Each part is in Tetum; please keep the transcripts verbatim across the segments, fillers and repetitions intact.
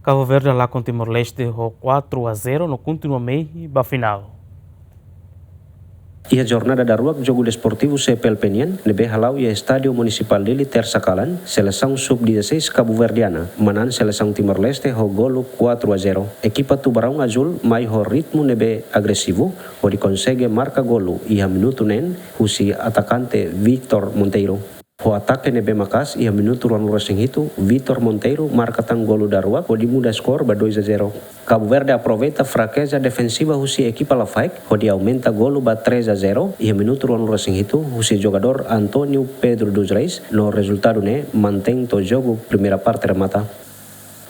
Cabo Verde lakon Timor-Leste ho quatro a zero no kontinua mehi ba finál. Iha jornada daruak jogu desportivu C P L P nian ne'ebé hala'o iha Estádiu Munisipál Dili, tersa kalan, selesaun sub dezasseis kabuverdiana manán selesaun Timor-Leste ho golu quatro a zero. Ekipa Tubaraun Azul mai ho ritmu ne'ebé agresivu, hodi konsege marka golu iha minutu neen husi atakante Victor Monteiro. Ho atake ne'ebé maka'as, iha minutu ruanulu-resin-hitu, Victor Monteiro marka tan golu daruak hodi muda skor ba dois a zero. Cabo Verde aproveita frakeza defensiva husi ekipa Lafaek hodi aumenta golu ba três a zero iha minutu ruanulu-resin-hitu husi jogadór António Pedro dos Reis, no rezultadu ne'e mantein to'o jogu primeira parte remata.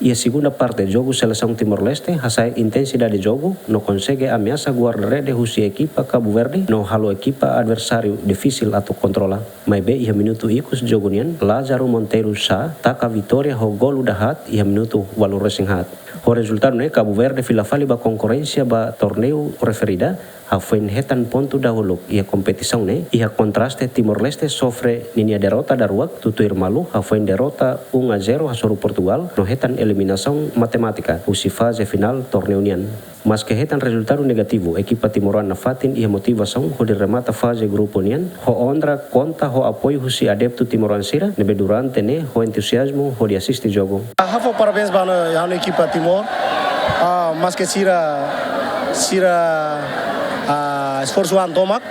Iha segunda parte jogu, selesaun Timor-Leste hasa'e intensidade jogu no konsege ameasa guarda-rede husi ekipa Cabo Verde no halo ekipa adversáriu difisil atu kontrola. Maibé iha minutu ikus jogu nian, Lázaro Monteiro sá taka vitória ho golu dahaat iha minutu ualu-resin-haat. Ho rezultadu ne'e, Cabo Verde fila fali ba konkorrénsia ba torneiu referida, hafoin hetan pontu dahuluk iha kompetisaun ne'e. Iha kontraste, Timor-Leste sofre ninia derrota daruak, tutuir malu hafoin derrota um a zero hasoru Portugal, no hetan eliminasaun matemátika husi faze finál torneiu nian. Maske hetan rezultadu negativu, ekipa timoroan nafatin iha motivasaun hodi remata faze grupu nian, ho onra konta ho apoiu husi adeptu timoroan sira ne'ebé durante ne'e ho entuziazmu hodi asiste jogu. Ha'u fó parabéns ba ha'u-nia ekipa Timor. Ah, maske sira, sira, ah, esforsu an tomak,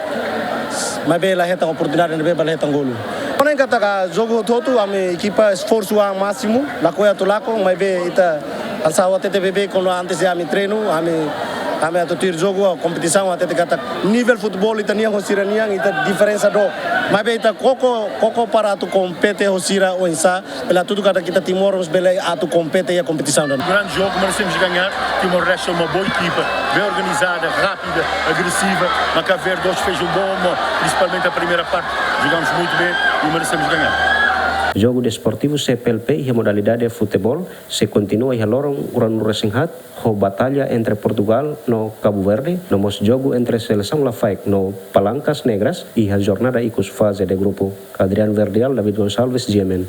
maibé la hetan oportunidade ne'ebé bele hetan golu. Ha'u hanoin katak jogu hotu-hotu ami ekipa esforsu an másimu, lakohi atu lakon, maibé ita hanesan ha'u hatete beibeik kuandu antes de ami treinu, ami, ami atu tuir jogu, kompetisaun, hatete katak nivel futeból ita-nian ho sira-nian, ita diferensa dook. Maibé ita koko, koko para atu kompete ho sira oinsá, bele hatudu katak ita Timor mós bele atu kompete iha kompetisaun ida-ne'e. Grande jogo, merecemos ganhar. Timor-Leste é uma boa equipa, bem organizada, rápida, agressiva. Mas Cabo Verde hoje fez um bom, uma, principalmente a primeira parte. Jogamos muito bem e merecemos ganhar. Jogu desportivu C P L P iha modalidade futeból sei kontinua iha loron ruanulu-resin-haat, ho batalla entre Portugal no Cabo Verde, no mós jogu entre selesaun Lafaek no Palancas Negras iha jornada ikus faze de grupu. Adriano Verdial, David Gonçalves, G M N.